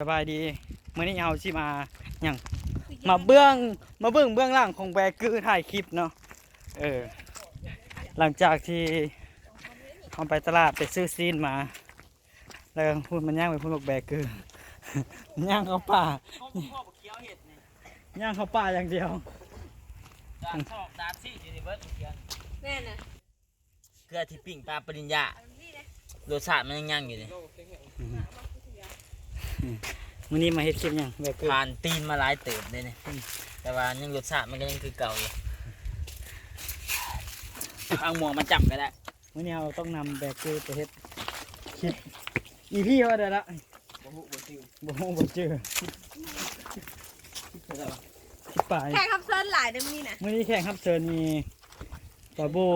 ສະບາຍດີ ມື້ນີ້ເຮົາຊິມາຫຍັງ ມາເບິ່ງ ມາເບິ່ງເບື້ອງຫຼັງຂອງແບກຄືຖ່າຍຄລິບເນາະ. ເອີ ຫຼັງຈາກທີ່ເຮົາໄປຕະຫຼາດໄປຊື້ຊີ້ນມາ ແລ້ວພຸ້ນມັນຍ່າງໄປພຸ້ນ ບັກແບກຄືຍ່າງເຂົ້າປ່າ ຍ່າງເຂົ້າປ່າຢ່າງດຽວ ດານສອກດານຊີ້ນຢູ່ນີ້ເບິດ ແມ່ນນະ. ເກືອທີ່ປີ້ງປາປະລິນຍາ ລົດຊາດມັນຍັງຍັງຢູ່ນີ້. ມື້ນີ້ມາເຮັດຄລິບຫຍັງແບກຄື ຜ່ານຕີນມາຫຼາຍເຕີບເດ້ນີ້ ອືມ ແຕ່ວ່າຍັງລົດຊາດມັນກໍຍັງຄືເກົ່າຢູ່. ເອົາໝວກມາຈ້ຳກໍໄດ້. ມື້ນີ້ເຮົາຕ້ອງນຳແບກຄືໄປເຮັດຄລິບ ອີພີເທົ່າໃດລະ ບໍ່ຮູ້ບໍ່ຈື່ ບໍ່ຮູ້ບໍ່ຈື່ ສິບປາຍ. ແຂກຮັບເຊີນຫຼາຍເດ້ມື້ນີ້ນະ ມື້ນີ້ແຂກຮັບເຊີນມີປາບູ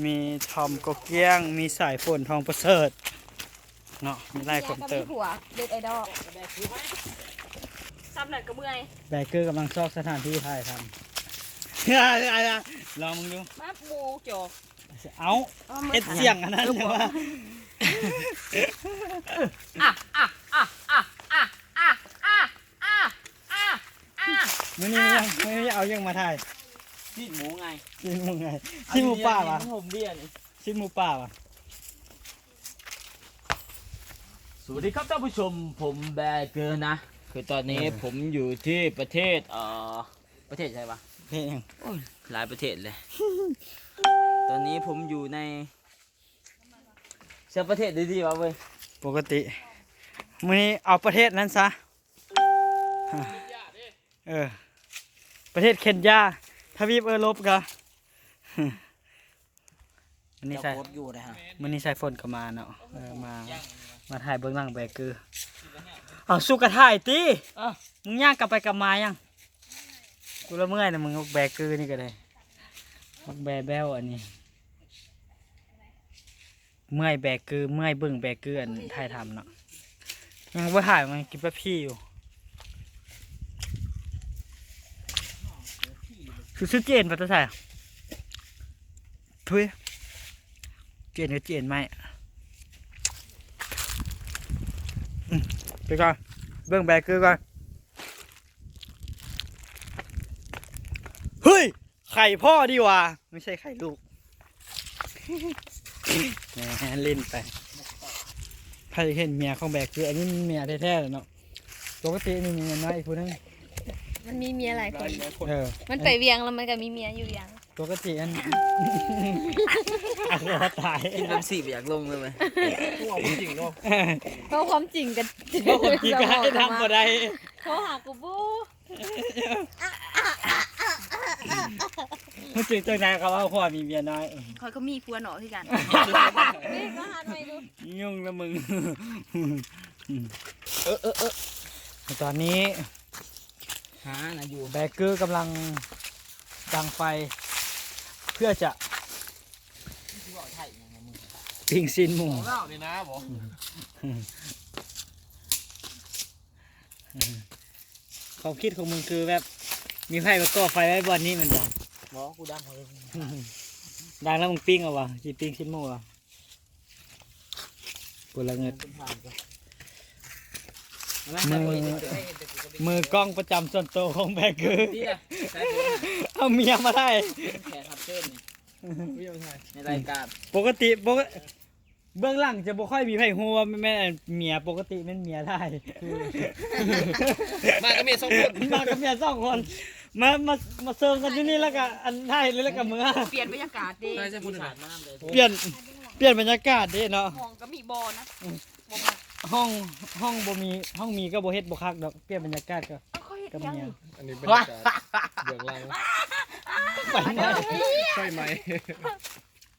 ມີທອມ ກົກກ້ຽງ ມີສາຍຝົນ ທອງປະເສີດເນາະ ມີຫຼາຍຄົນເຕີບ. ມີຜົວເນັດໄອດອລ ຊ້ຳນັ້ນກໍເມື່ອຍ. ແບກຄືກຳລັງຊອກສະຖານທີ່ຖ່າຍທຳ ລອງເບິ່ງດູ ມາໝູ່ຈອກ ເອົ້າ ເຮັດສຽງອັນນັ້ນວ່າ ອ່ະ ອ່ະ ອ່ະ ອ່ະ ອ່ະ ອ່ະ ອ່ະ ອ່ະ ອ່ະ ອ່ະ ອ່ະ ອ່ະ ມື້ນີ້ ມື້ນີ້ເອົາຫຍັງມາຖ່າຍ? ຊີ້ນໝູໄງ ຊີ້ນໝູໄງ ຊີ້ນໝູປ່າຫວາ? ມັນຫົມເບຍນີ້ ຊີ້ນໝູປ່າຫວາ? ສະຫວັດດີຄັບທ່ານຜູ້ຊົມ ຜົມແບກເກີນນະ ຄືຕອນນີ້ ເອີ ຜົມຢູ່ທີ່ປະເທດ ເອີ ປະເທດໃສຫວາ? ປະເທດຫຍັງ? ໂອ້ຍ ຫຼາຍປະເທດເລີຍ. ຕອນນີ້ຜົມຢູ່ໃນ ເຊື່ອປະເທດດີໆ ຫວາເວີຍ? ປົກກະຕິ ມື້ນີ້ເອົາປະເທດນັ້ນຊະ ເອີ ປະເທດເຄນຢາ ທະວີບເອີຣົບກະ ມື້ນີ້ສາຍ ເຈົ້າໂຄດຢູ່ເດ້ຮະ ມື້ນີ້ສາຍຝົນກໍມາເນາະ ເອີ ມາ ມາຖ່າຍເບື້ອງຫຼັງແບກຄື. ເອົາ ສຸກກະຖ່າຍຕິ ເອົ້າ ມຶງຍ່າງກັບໄປກັບມາຫຍັງ? ກູລະເມື່ອຍນະມຶງ ບັກແບກຄືນີ້ກໍໄດ້ ບັກແບແບ້ວອັນນີ້. ເມື່ອຍແບກຄື ເມື່ອຍເບິ່ງແບກຄື ອັນຖ່າຍທຳເນາະ ຍັງບໍ່ຖ່າຍ ມັນກິນແປັບຊີຢູ່. ຄືຊື່ເຈນມາແຕ່ໃສ? ທຸຍ ເຈນກໍເຈນໄມ້ ອືມ ໄປກ່ອນ ເບິ່ງແບກຄືກ່ອນ ເຮີ້ຍ ໄຂ່ພໍ່ດີຫວ່າ ບໍ່ໃຊ່ໄຂ່ລູກ ແໝ ຫຼິ້ນໄປ. ໃຜເຫັນເມຍຂອງແບກຄື ອັນນີ້ເມຍແທ້ໆເນາະ ປົກກະຕິມີເມຍນ້ອຍອີກຜູ້ໜຶ່ງ ມັນມີເມຍຫຼາຍຄົນ ເອີ ມັນໄປວຽງແລ້ວມັນກໍມີເມຍຢູ່ວຽງ ປົກກະຕິອັນ ອັນຕາຍ ກິນເປັບຊີບໍ່ຢາກລົງເລີຍ ເວົ້າຄວາມຈິງເນາະ ເວົ້າຄວາມຈິງກັນ ເວົ້າຄວາມຈິງກໍໃຫ້ທຳບໍ່ໄດ້ ໂທຫາກູບູ. ເມື່ອກີ້ເຈົ້ານາຍເຂົາເວົ້າຜົວມີເມຍນ້ອຍ ຂ້ອຍກໍມີຜົວໜໍຄືກັນ ນີ້ກໍຫັນໄວ້ດູ ຫຍຸ້ງລະມຶງ ເອີ ເອີ ເອີ ຕອນນີ້ຫານະຢູ່ ແບກຄືກຳລັງດັງໄຟ ເພື່ອຈະປີ້ງຊີ້ນໝູ ເວົ້ານີ້ນະບໍ ຄວາມຄິດຂອງມຶງຄືແບບ ມີໃຜມາກໍ່ໄຟໄວ້ບ່ອນນີ້ແມ່ນບໍ່? ບໍ່ ກູດັງເລີຍ ດັງແລ້ວມຶງປີ້ງເອົາຫວາ? ຊິປີ້ງຊີ້ນໝູເອົາ ບໍ່ລະເງິດ ມື ມືກ້ອງປະຈຳສ່ວນໂຕຂອງແບກຄື ເອົາເມຍມາຖ່າຍ ແຂກຮັບເຊີນນີ້ ໃນລາຍການ ປົກກະຕິ ປົກກະ ເບື້ອງຫຼັງຈະບໍ່ຄ່ອຍມີໃຜຮູ້ວ່າແມ່ນເມຍ ປົກກະຕິແມ່ນເມຍຖ່າຍ ມາກັບເມຍສອງຄົນ ມາກັບເມຍສອງຄົນ ມາ ມາ ມາເຊີງກັນຢູ່ນີ້ ແລ້ວກະອັນຖ່າຍເລີຍ ແລ້ວກະເມືອ ປ່ຽນບັນຍາກາດເດ້ ປ່ຽນ ປ່ຽນບັນຍາກາດເດ້ເນາະ ຫ້ອງກໍມີບໍ່ນະ ອືມ ບໍ່ມັກ ຫ້ອງ ຫ້ອງບໍ່ມີ ຫ້ອງມີກໍບໍ່ເຮັດບໍ່ຄັກດອກ ປ່ຽນບັນຍາກາດກໍ ເອົາ ເຂົາເຮັດຫຍັງ ກໍມີ ອັນນີ້ບັນຍາກາດເບື້ອງຫຼັງ ໄຟໄໝ້ ໄຟໄໝ້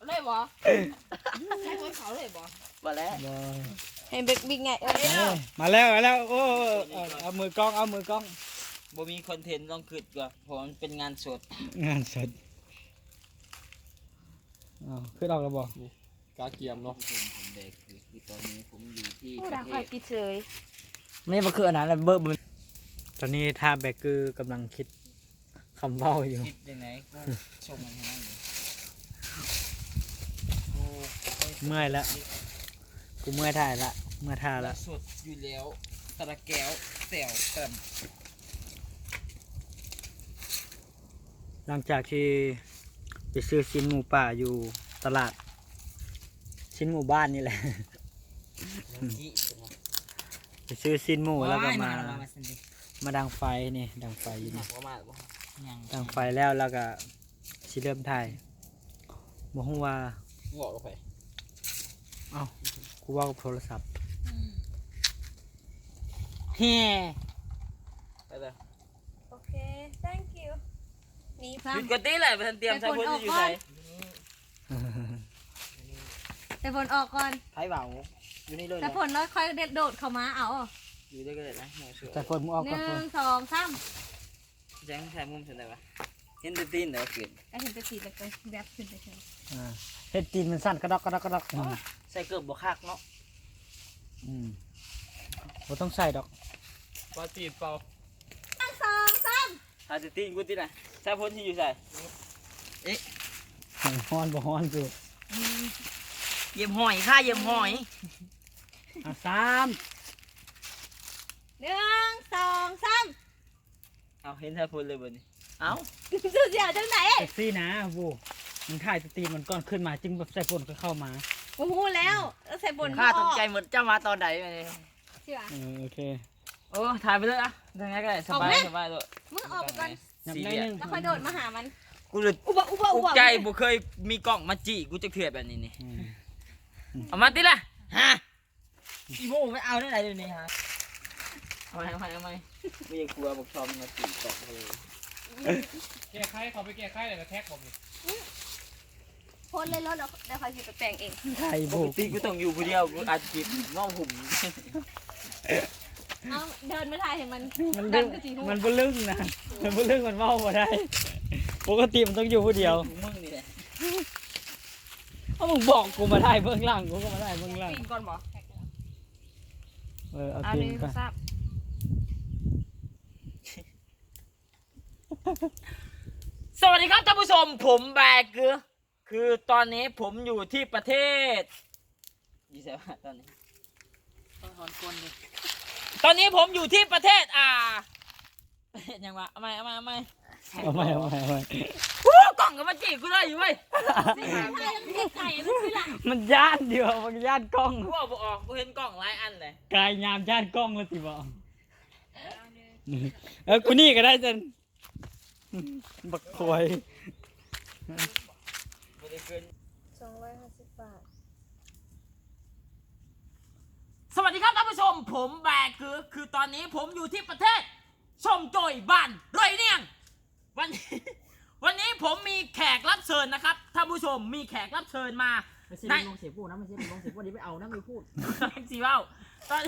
ເລີຍບໍ່? ໃຊ້ຄົນເຂົາເລີຍບໍ່? ບໍ່ແລ້ວ ບໍ່ ໃຫ້ເບັກບິກໄງ ເອີ ມາແລ້ວ ມາແລ້ວ ໂອ້ ເອົາ ເອົາມືກ້ອງ ເອົາມືກ້ອງ ບໍ່ມີຄອນເທັນ ຕ້ອງຄຶດກ່ອນ ເພາະວ່າມັນເປັນງານສົດ ງານສົດ ເອົາ ຄຶດອອກແລ້ວບໍ່? ກະກຽມເນາະ ຜົມແບກຄື ຄືຕອນນີ້ຜົມຢູ່ທີ່ ໂອ້ ປະເທດ ດັງໄຟຕິດເສີຍ ແມ່ນບໍ່? ຄືອັນນັ້ນແຫຼະ ເບີບ ຕອນນີ້ຖ້າແບກຄືກຳລັງຄິດ ຄຳເວົ້າຢູ່ ຄິດຈັ່ງໃດ ກູສົ່ງໃຫ້ນັ້ນ ກູ ເມື່ອຍລະ ກູເມື່ອຍຖ່າຍລະ ເມື່ອທ່າລະ ສວດຢູ່ແລ້ວ ຕະລະແກ້ວແຊວກັນ. ຫຼັງຈາກທີ່ໄປຊື້ຊີ້ນໝູປ່າຢູ່ຕະຫຼາດ ຊີ້ນໝູບ້ານນີ້ແຫຼະ ໄປຊື້ຊີ້ນໝູແລ້ວກໍມາ ມາດັງໄຟນີ້ ດັງໄຟຢູ່ນີ້ ດັງໄຟແລ້ວ ແລ້ວກໍຊິເລີ່ມຖ່າຍ ບໍ່ຮູ້ວ່າ ເວົ້າກັບໃຜ? ເອົ້າ ກູເວົ້າກັບໂທລະສັບ ແຮ ໄປເລີຍ. ໂອເຄ thank you. ນີ້ ຢຸດກ່ອນຕິແຫຼະ ບໍ່ທັນຕຽມ. ສາຍຝົນຢູ່ໃສ? ສາຍຝົນອອກກ່ອນ. ໃຜເວົ້າ? ຢູ່ນີ້ເລີຍ. ສາຍຝົນ ແລ້ວຄ່ອຍໂດດເຂົ້າມາເອົາ. ຢູ່ເລີຍກໍໄດ້ນະ. ສາຍຝົນ ມຶງອອກກ່ອນ. ໜຶ່ງ ສອງ ສາມ. ແສງຖ່າຍມຸມຊັ້ນໄດ້ວະ? ເຫັນແຕ່ຕີນແລ້ວຂຶ້ນ. ກໍເຫັນແຕ່ຕີນ ແລ້ວກໍແວບຂຶ້ນໄປເທິງ. ອ່າ ເຫັນຕີນມັນສັ່ນກະດອກ ກະດອກ ກະດອກ. ໂອ້ ໃສ່ເກີບບໍ່ຄັກເນາະ. ອືມ ບໍ່ຕ້ອງໃສ່ດອກ. ວ່າຕີນເປົ່າ. ໜຶ່ງ ສອງ ສາມ. ຖ້າຊິຕີນກູຕິນະ. ສາຍຝົນຊິຢູ່ໃສ? ເອະ ຮ້ອນບໍ່ຮ້ອນຢູ່? ຢຽບຫອຍ ຂ້າຢຽບຫອຍ. ອ່າ ສາມ. ໜຶ່ງ ສອງ ສາມ. ເອົາ ເຫັນສາຍຝົນເລີຍບັດນີ້. ເອົ້າ ເຈົ້າຊິເອົາຈັ່ງໃດ? ຈັ່ງຊີ້ນະ ໂຫ ມັນຖ່າຍແຕ່ຕີນມັນກ່ອນ ຂຶ້ນມາຈຶ່ງແບບສາຍຝົນກໍເຂົ້າມາ. ບໍ່ຮູ້ແລ້ວ ແລ້ວສາຍຝົນ ຂ້າຕົກໃຈໝົດ ເຈົ້າມາຕອນໃດບັດນີ້? ເອີ ໂອເຄ. ໂອ້ ຖ່າຍໄປເລີຍອະ ຈັ່ງໃດກໍໄດ້ ສະບາຍ ສະບາຍໂລດ. ມຶງອອກໄປກ່ອນ ນັບໜ້ອຍໜຶ່ງ ແລ້ວຄ່ອຍໂດດມາຫາມັນ. ກູລະ ອຸບະ ອຸບະ ອຸບະ ອຸກໃຈ ບໍ່ເຄີຍມີກ້ອງມາຈີ້ກູຈັກເທື່ອແບບນີ້ນີ້. ອືມ ເອົາມາຕິລະ ຮະ. ອີໂມໄປເອົາແນວໃດດຽວນີ້ຮະ? ເອົາໃໝ່ ເອົາໃໝ່ ເອົາໃໝ່. ມີຄົວບັກຊອມມາຕີກອງເລີຍ. ແກ້ໄຂ ເຂົາໄປແກ້ໄຂແລ້ວກໍແທັກບໍ່ມີ. ໂພສເລີຍໂລດ ແລ້ວ ແລ້ວຂ້ອຍຊິໄປແປງເອງ. ໄດ້ ປົກກະຕິກູຕ້ອງຢູ່ຜູ້ດຽວ ກູອັດຄລິບເວົ້າຫຸ້ມ. ເອົາ ເດີນມາຖ່າຍໃຫ້ມັນ ມັນ ມັນບໍ່ລຶ້ງນະ ມັນບໍ່ລຶ້ງ ມັນເວົ້າບໍ່ໄດ້. ປົກກະຕິມັນຕ້ອງຢູ່ຜູ້ດຽວ. ມຶງນີ້ແຫຼະ. ເອົາ ມຶງບອກກູມາຖ່າຍເບື້ອງຫຼັງ ກູກໍມາຖ່າຍເບື້ອງຫຼັງ. ປີນກ່ອນບໍ່? ເອີ ເອົາ ເອົາ ຕີນ ໜຶ່ງ ກ່ອນ. ສອງ ສາມ. ສະຫວັດດີຄັບທ່ານຜູ້ຊົມ ຜົມແບກ ຄື ຄືຕອນນີ້ຜົມຢູ່ທີ່ປະເທດ ຢູ່ໃສວະຕອນນີ້? ຕ້ອງຖອນກົ້ນເດ້. ຕອນນີ້ຜົມຢູ່ທີ່ປະເທດ ອ່າ ປະເທດຫຍັງວະ? ເອົາໃໝ່ ເອົາໃໝ່ ເອົາໃໝ່ ເອົາໃໝ່ ເອົາໃໝ່. ໂອ້ ກ້ອງກໍມາຈີ້ກູເລີຍຢູ່ເວີຍ. ມັນຢ້ານຢູ່ ມັນຢ້ານກ້ອງ. ເວົ້າບໍ່ອອກ ບໍ່ເຫັນກ້ອງຫຼາຍອັນເລີຍ. ກາຍຍາມຢ້ານກ້ອງແລ້ວຕິບໍ? ເອີ ກູນີ້ກໍໄດ້ຊັ້ນ ບັກຄວາຍ. ສອງຮ້ອຍຫ້າສິບບາດ. ສະຫວັດດີຄັບທ່ານຜູ້ຊົມ ຜົມແບກ ຄື ຄືຕອນນີ້ຜົມຢູ່ທີ່ປະເທດຊົມໂຈຍ ບ້ານດອຍນຽງ. ວັນ ວັນນີ້ຜົມມີແຂກຮັບເຊີນນະຄັບທ່ານຜູ້ຊົມ ມີແຂກຮັບເຊີນມາ. ໄມ່ໃຊ່ລູກນ້ອງເສຍໂປ້ນະ ໄມ່ໃຊ່ລູກນ້ອງເສຍໂປ້ນ ຢ່າໄປເອົານຳໄອ້ພູດ. ຊິເວົ້າ ຕອນ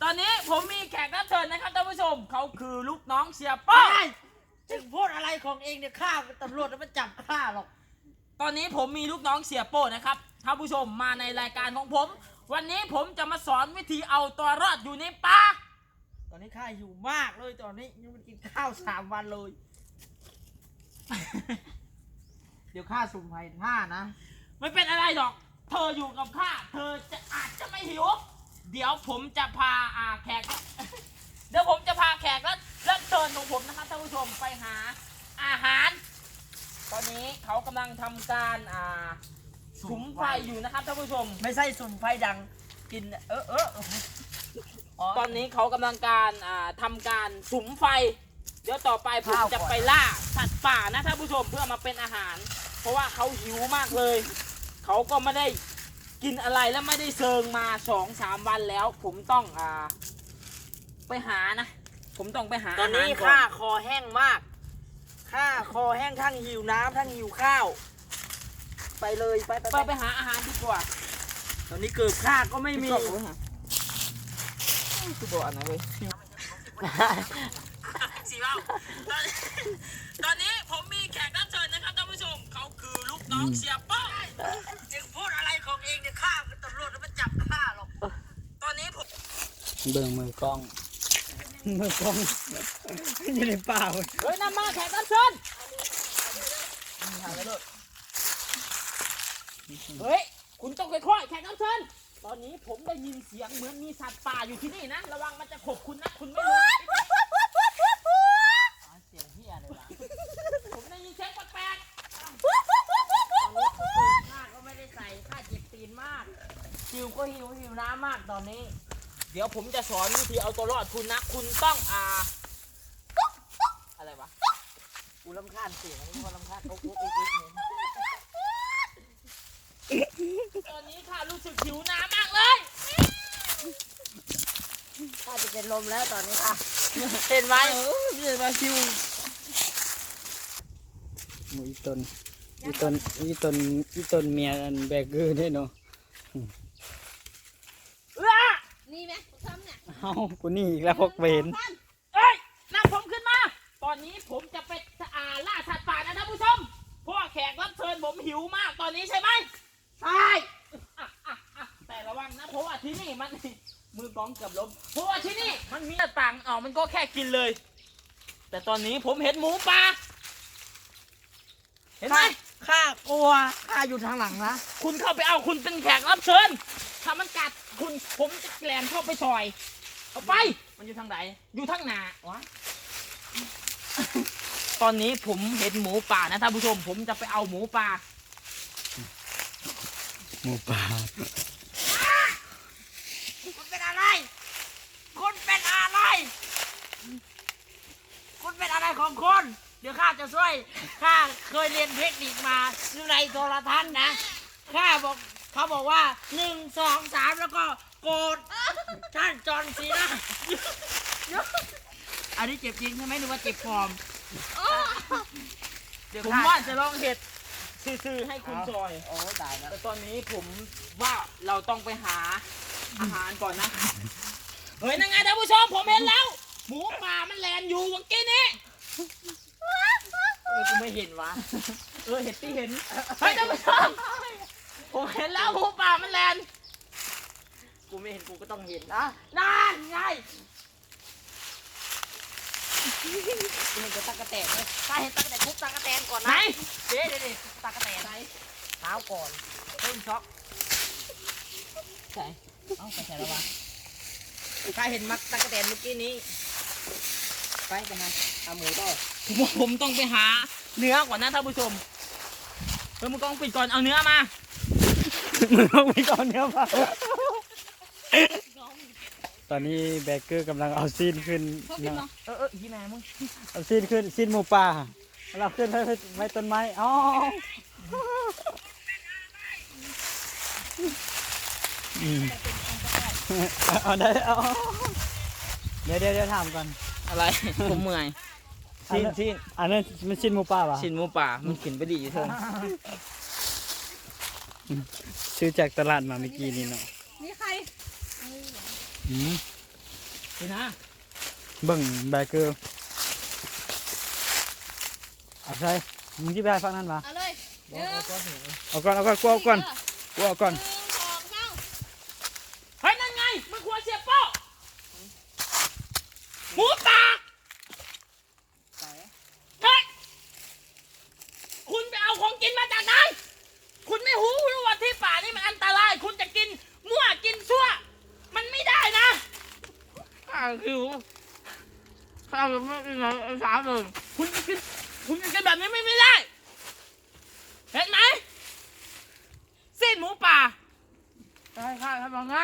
ຕອນນີ້ຜົມມີແຂກຮັບເຊີນນະຄັບທ່ານຜູ້ຊົມ ເຂົາຄືລູກນ້ອງເສຍໂປ້. ເຈົ້າໂພດອະໄລຂອງເອງເນຍ ຂ້າເປັນຕຳຫຼວດແລ້ວມາຈັບຂ້າຫຼອກ. ຕອນນີ້ຜົມມີລູກນ້ອງເສຍໂປ້ນະຄັບທ່ານຜູ້ຊົມ ມາໃນລາຍການຂອງຜົມ. ວັນນີ້ຜົມຈະມາສອນວິທີເອົາຕົວລອດຢູ່ໃນປ່າ. ຕອນນີ້ຂ້າຫິວມາກເລີຍ ຕອນນີ້ຍັງບໍ່ໄດ້ກິນຂ້າວສາມວັນເລີຍ. ດຽວຂ້າສຸມໃຫ້ທ່ານນະ. ໄມ່ເປັນອະໄລດອກ ເທີຢູ່ກັບຂ້າ ເທີຈະ ອາດຈະໄມ່ຫິວ. ດຽວຜົມຈະພາ ອ່າ ແຂກ ດຽວຜົມຈະພາແຂກ ແລະ ຮັບເຊີນຂອງຜົມນະຄັບທ່ານຜູ້ຊົມ ໄປຫາອາຫານ. ຕອນນີ້ເຂົາກຳລັງທຳການ ອ່າ ສຸມໄຟຢູ່ນະຄັບທ່ານຜູ້ຊົມ. ໄມ່ໃຊ່ສຸມໄຟດັງ ກິນ ເອີ ເອີ. ອໍ ຕອນນີ້ເຂົາກຳລັງການ ອ່າ ທຳການສຸມໄຟ. ດຽວຕໍ່ໄປຜົມຈະໄປລ່າສັດປ່ານະທ່ານຜູ້ຊົມ ເພື່ອມາເປັນອາຫານ ເພາະວ່າເຂົາຫິວມາກເລີຍ. ເຂົາກໍບໍ່ໄດ້ກິນອະໄລ ແລະ ບໍ່ໄດ້ເຊີງມາສອງສາມວັນແລ້ວ. ຜົມຕ້ອງ ອ່າ ໄປຫານະ ຜົມຕ້ອງໄປຫາອາຫານກ່ອນ. ຕອນນີ້ຂ້າຄໍແຫ້ງມາກ ຂ້າຄໍແຫ້ງ ທັງຫິວນ້ຳ ທັງຫິວຂ້າວ. ໄປເລີຍ ໄປ ໄປ ໄປ ໄປຫາອາຫານດີກວ່າ. ຕອນນີ້ເກີບຂ້າກໍໄມ່ມີ. ຄືບໍ່ອັນນັ້ນເວີຍ. ຊິເວົ້າ ຕອນ ຕອນນີ້ຜົມມີແຂກຮັບເຊີນນະຄັບທ່ານຜູ້ຊົມ ເຂົາຄືລູກນ້ອງເສຍໂປ້. ເຈົ້າໂພດອະໄລຂອງເອງເນຍ ຂ້າເປັນຕຳຫຼວດແລ້ວມາຈັບຂ້າຫຼອກ. ຕອນນີ້ຜົມ ເບິ່ງມືກ້ອງ ມືກ້ອງຢູ່ໃນປ່າພຸ້ນ. ເຮີ້ຍ ນຳມາແຂກຮັບເຊີນ. ເຮີ້ຍ ຄຸນຕ້ອງຄ່ອຍໆ ແຂກຮັບເຊີນ. ตอนนี้ผมได้ยินเสียงเหมือนมีสัตว์ป่าอยู่ที่นี่นะ ระวังมันจะขบคุณนะ คุณไม่รู้ เสียงเหี้ยอะไรวะ ผมได้ยินเสียงแปลกๆ ตอนนี้ข้าก็ไม่ได้ใส่ ข้าเจ็บตีนมาก หิวก็หิว หิวน้ำมากตอนนี้ เดี๋ยวผมจะสอนวิธีเอาตัวรอดคุณนะ คุณต้อง อ่า อะไรวะ กูรำคาญเสียง กูรำคาญ โอ๊ก โอ๊ก โอ๊ก โอ๊ก เนี่ย ตอนนี้ข้ารู้สึกหิวน้ำมากเลย ข้าจะเป็นลมแล้วตอนนี้ค่ะ เห็นไหม เออ เห็นไหม หิว อีตน อีตน อีตน อีตนเมียอันแบกเกอร์เนี่ยเนาะ เอื้อ นี่ไหม พวกซ้ำเนี่ย เอ้า กูนี่อีกแล้วพวกเวร เอ้ย นำผมขึ้นมา ตอนนี้ผมจะไป อ่า ล่าสัตว์ป่านะท่านผู้ชม เพราะว่าแขกรับเชิญผมหิวมากตอนนี้ใช่ไหม ใช่ อ่ะ อ่ะ อ่ะ แต่ระวังนะ เพราะว่าที่นี่มัน มือกลองเกือบล้ม เพราะว่าที่นี่มันมีหน้าต่าง เอา มันก็แค่กินเลย แต่ตอนนี้ผมเห็นหมูป่า เห็นไหม ข้า ข้ากลัว ข้าอยู่ทางหลังนะ คุณเข้าไปเอา คุณเป็นแขกรับเชิญ ถ้ามันกัดคุณ ผมจะแล่นเข้าไปช่อย เอาไป มันอยู่ทางไหน อยู่ทางหน้า วะ ตอนนี้ผมเห็นหมูป่านะท่านผู้ชม ผมจะไปเอาหมูป่า หมูป่า คุณเป็นอะไร คุณเป็นอะไร คุณเป็นอะไรของคุณ เดี๋ยวข้าจะช่วย ข้าเคยเรียนเทคนิคมา อยู่ในโทรทัศน์นะ ข้าบอก เขาบอกว่า หนึ่ง สอง สาม แล้วก็โกรธ ท่านจอห์นซีนา อันนี้เจ็บจริงใช่ไหม หรือว่าเจ็บปลอม เดี๋ยว ผม ข้า ว่าจะลองเห็ดซื่อๆให้คุณ เอา ช่อย โอ้ ตายแล้ว แต่ตอนนี้ผมว่าเราต้องไปหาอาหารก่อนนะ เฮ้ย นั่นไงท่านผู้ชม ผมเห็นแล้ว หมูป่ามันแล่นอยู่เมื่อกี้นี้ ทำไมกูไม่เห็นวะ เออ เห็นตี้เห็น เฮ้ย ท่านผู้ชม ผมเห็นแล้ว หมูป่ามันแล่น กูไม่เห็น กูก็ต้องเห็นนะ นั่นไง เห็นแต่ตั๊กแตนเลย ถ้าเห็นตั๊กแตนปุ๊บ ตั๊กแตนก่อนนะ ไหน เด้ เด้ เด้ ตั๊กแตน ไหน เท้าก่อน ต้นช็อก ใส่ เอ้า ไปใส่แล้ววะ ถ้าเห็นมักตั๊กแตนเมื่อกี้นี้ ไปกันนะ เอาหมูต่อ ผม ผมต้องไปหาเนื้อก่อนนะท่านผู้ชม เออ มึงกล้องปิดก่อน เอาเนื้อมา มึงกล้องปิดก่อน เนื้อมา ตอนนี้แบกเกอร์กำลังเอาซีนขึ้น เออ เออ อีแม่มึง เอาซีนขึ้น ซีนหมูป่า เราขึ้นไว้ ไว้ ไว้ต้นไม้ อ๋อ อืม เอาได้ เอา เดี๋ยว เดี๋ยว เดี๋ยวถามก่อน อะไร ผมเมื่อย อันนั้น ซีน ซีน อันนั้นมันซีนหมูป่าปะ ซีนหมูป่า มันกินไปดีอยู่เทิง ซื้อจากตลาดมาเมื่อกี้นี้เนาะ นี่ใคร อืม นี่นะ เบิ่งแบกเกอร์ เอาใส่ มึงสิไปให้ฝั่งนั้นวะ เอาเลย เอาก่อน เอาก่อน กูเอาก่อน กูเอาก่อน หนึ่ง สอง สาม เฮ้ย นั่นไง มันครัวเสียโป้ หมูป่า เฮ้ย คุณไปเอาของกินมาจากไหน คุณไม่รู้หรือว่าที่ป่านี่มันอันตราย คุณจะกินมั่วกินซั่ว มันไม่ได้นะ ข้าหิว ข้ายังไม่กินเลย ไอ้สามเลย คุณจะกิน คุณจะกินแบบนี้ไม่ ไม่ได้ เห็นไหม ซีนหมูป่า จะให้ข้าทำยังไง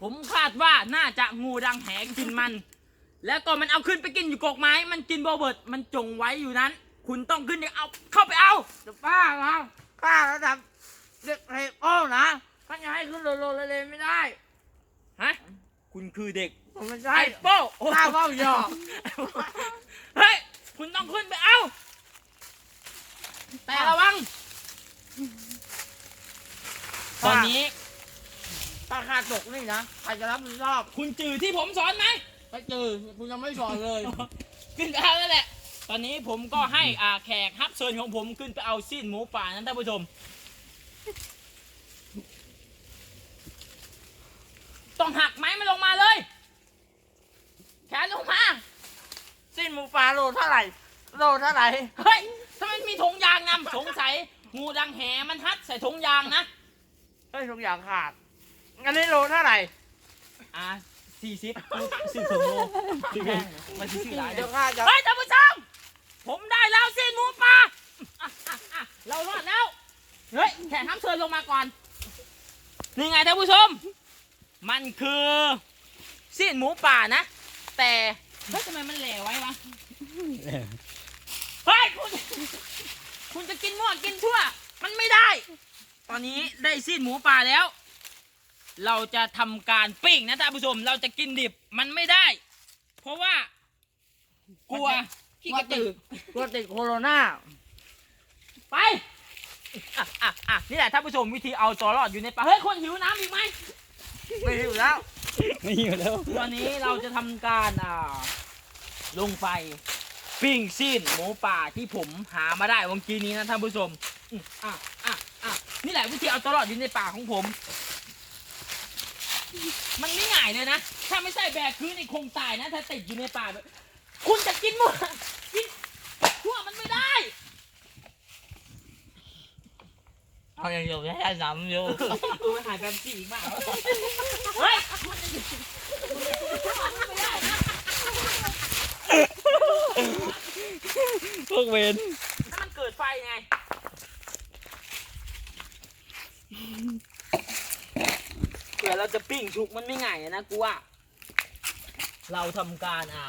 ผมคาดว่าน่าจะงูดังแหกินมัน แล้วก็มันเอาขึ้นไปกินอยู่กกไม้ มันกินบ่เบิด มันจงไว้อยู่นั้น คุณต้องขึ้นไปเอา เข้าไปเอา จะบ้าเหรอ ข้าระดับเด็กเทรนเนอร์นะ ข้าจะให้ขึ้นโลโลเลเลไม่ได้ ฮะ คุณคือเด็ก ผมไม่ใช่ ไอ้โป้ ข้าเว้าหยอก เฮ้ย คุณต้องขึ้นไปเอา แต่ระวัง ตอนนี้ ถ้าข้าตกนี่นะ ใครจะรับผิดชอบ คุณจื่อที่ผมสอนไหม ไม่จื่อ คุณยังไม่สอนเลย ขึ้นไปเอาแล้วแหละ ตอนนี้ผมก็ให้ อ่า แขกรับเชิญของผมขึ้นไปเอาซีนหมูป่านั้นท่านผู้ชม ต้องหักไม้มันลงมาเลย แขนลงมา ซีนหมูป่าโลเท่าไหร่ โลเท่าไหร่ เฮ้ย ทำไมมีถุงยางนำ สงสัย งูดังแหมันฮัดใส่ถุงยางนะ เฮ้ย ถุงยางขาด ອັນນີ້ໂລເທົ່າໃດ? ອ່າ ສີ່ສິບ ຊື້ເຄິ່ງໂລ ມັນຊິຊື້ຫຼາຍເດີ. ເຮີ້ຍ ທ່ານຜູ້ຊົມ ຜົມໄດ້ແລ້ວຊີ້ນໝູປ່າ. ເຮົາຮອດແລ້ວ. ເຮີ້ຍ ແຂກຮັບເຊີນລົງມາກ່ອນ. ນີ້ໄງທ່ານຜູ້ຊົມ ມັນຄືຊີ້ນໝູປ່ານະ ແຕ່ ເຮີ້ຍ ທຳໄມມັນແຫຼວໄວວະ? ເຮີ້ຍ ຄຸນ ຄຸນຈະກິນມົ້ວກິນທົ່ວ ມັນໄມ່ໄດ້. ຕອນນີ້ໄດ້ຊີ້ນໝູປ່າແລ້ວ ເຮົາຈະທຳການປີ້ງນະທ່ານຜູ້ຊົມ ເຮົາຈະກິນດິບມັນໄມ່ໄດ້ ເພາະວ່າ ກົວ ຂີ້ກະຕືກ ກົວຕິດໂຄໂຣນາ. ໄປ ອ່ະ ອ່ະ ອ່ະ ນີ້ແຫຼະທ່ານຜູ້ຊົມ ວິທີເອົາຕົວລອດຢູ່ໃນປ່າ. ເຮີ້ຍ ຄົນຫິວນ້ຳອີກໄໝ? ໄມ່ຫິວແລ້ວ ໄມ່ຫິວແລ້ວ. ຕອນນີ້ເຮົາຈະທຳການ ອ່າ ລົງໄຟປີ້ງຊີ້ນໝູປ່າທີ່ຜົມຫາມາໄດ້ວັນກີ້ນີ້ນະທ່ານຜູ້ຊົມ. ອືມ ອ່ະ ອ່ະ ອ່ະ ນີ້ແຫຼະວິທີເອົາຕົວລອດຢູ່ໃນປ່າຂອງຜົມ. ມັນໄມ່ງ່າຍເລີຍນະ ຖ້າໄມ່ໃຊ້ແບກຄືນີ້ຄົງຕາຍນະ ຖ້າຕິດຢູ່ໃນປ່າແບບ ຄຸນຈະກິນມົ້ວ ກິນທົ່ວມັນໄມ່ໄດ້. ເຮົາຍັງຢູ່ໃນນ້ຳຢູ່. ເອີ ມັນຫາຍແບບຊີ້ອີກມາ. ເຮີ້ຍ ພວກເວນ ໃຫ້ມັນເກີດໄຟໄງ. ເພື່ອເຮົາຈະປີ້ງສຸກມັນໄມ່ງ່າຍນະ ກູວ່າ. ເຮົາທຳການ ອ່າ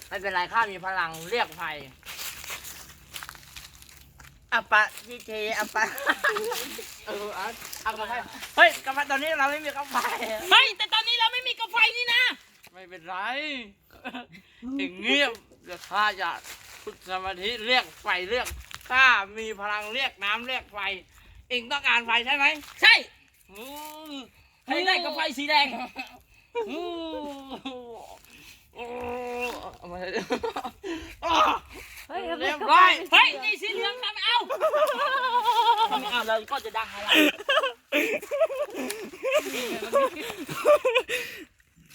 ໄມ່ເປັນໄລ ຂ້າມີພະລັງລຽກໄຟ. ອະປະທິເທ ອະປະ ເອີ ອະ ອະກະໄຟ. ເຮີ້ຍ ກະໄຟ ຕອນນີ້ເຮົາໄມ່ມີກະໄຟ. ເຮີ້ຍ ແຕ່ຕອນນີ້ເຮົາໄມ່ມີກະໄຟນີ້ນະ. ໄມ່ເປັນໄລ ເອງງຽບ ຢ່າ ຂ້າຈະຝຶກສະມາທິລຽກໄຟ ລຽກ ຂ້າມີພະລັງລຽກນ້ຳລຽກໄຟ. ເອງຕ້ອງການໄຟໃຊ່ໄໝ? ໃຊ່. ອືມ ໃຫ້ໄດ້ກະໄຟສີແດງ. ອືມ ເອົາມາ ເຮີ້ຍ ຮຽບຮ້ອຍ. ເຮີ້ຍ ນີ້ສີເຫຼືອງນຳ ເອົາ ເອົາແລ້ວກໍຈະດັງອະໄລ.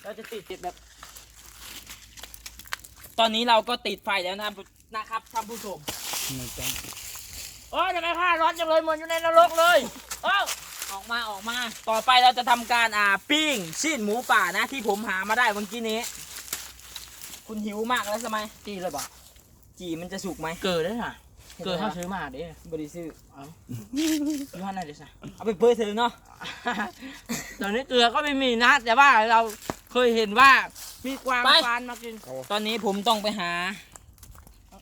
ເຮົາຈະຕິດ ຕິດແບບ ຕອນນີ້ເຮົາກໍຕິດໄຟແລ້ວນະ ນະຄັບທ່ານຜູ້ຊົມ. ໂອ້ຍ ທຳໄມຂ້າຮ້ອນຈັງເລີຍ ເໝືອນຢູ່ໃນນະລົກເລີຍ. ໂອ້ ອອກມາ ອອກມາ. ຕໍ່ໄປເຮົາຈະທຳການ ອ່າ ປີ້ງຊີ້ນໝູປ່ານະ ທີ່ຜົມຫາມາໄດ້ວັນກີ້ນີ້. ຄຸນຫິວມາກແລ້ວໃຊ່ໄໝ? ຈີ່ເລີຍບໍ? ຈີ່ມັນຈະສຸກໄໝ? ເກີໄດ້ນະ ເກີເຮົາຊື້ມາເດ້. ບໍ່ໄດ້ຊື້. ເອົ້າ ຢູ່ຫັ້ນນະເດ້ຊະ ເອົາໄປເປີດໃສ່ເລີຍເນາະ. ຕອນນີ້ເກືອກໍໄມ່ມີນະ ແຕ່ວ່າເຮົາເຄີຍເຫັນວ່າມີກວາງ ໄປ ຄວານມາກິນ. ຕອນນີ້ຜົມຕ້ອງໄປຫາ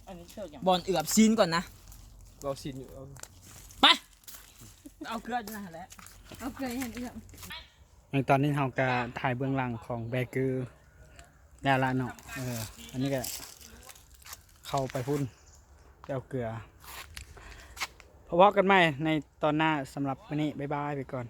ອັນນີ້ເສື້ອຫຍັງ? ບ່ອນເອືອບຊີ້ນກ່ອນນະ. ເອົາຊີ້ນຢູ່ ເອົາ ໄປ ເອົາເກືອຢູ່ຫັ້ນແຫຼະ ເອົາເກືອຢູ່ຫັ້ນເອືອບ. ໃນຕອນນີ້ເຮົາກະຖ່າຍເບື້ອງຫຼັງຂອງແບກືແລ້ວລະເນາະ. ເອີ ອັນນີ້ກະເຂົ້າໄປພຸ້ນ ໄປເອົາເກືອ. ພໍ້ກັນໃໝ່ໃນຕອນໜ້າ ສຳລັບມື້ນີ້ ບາຍບາຍ ໄປກ່ອນ.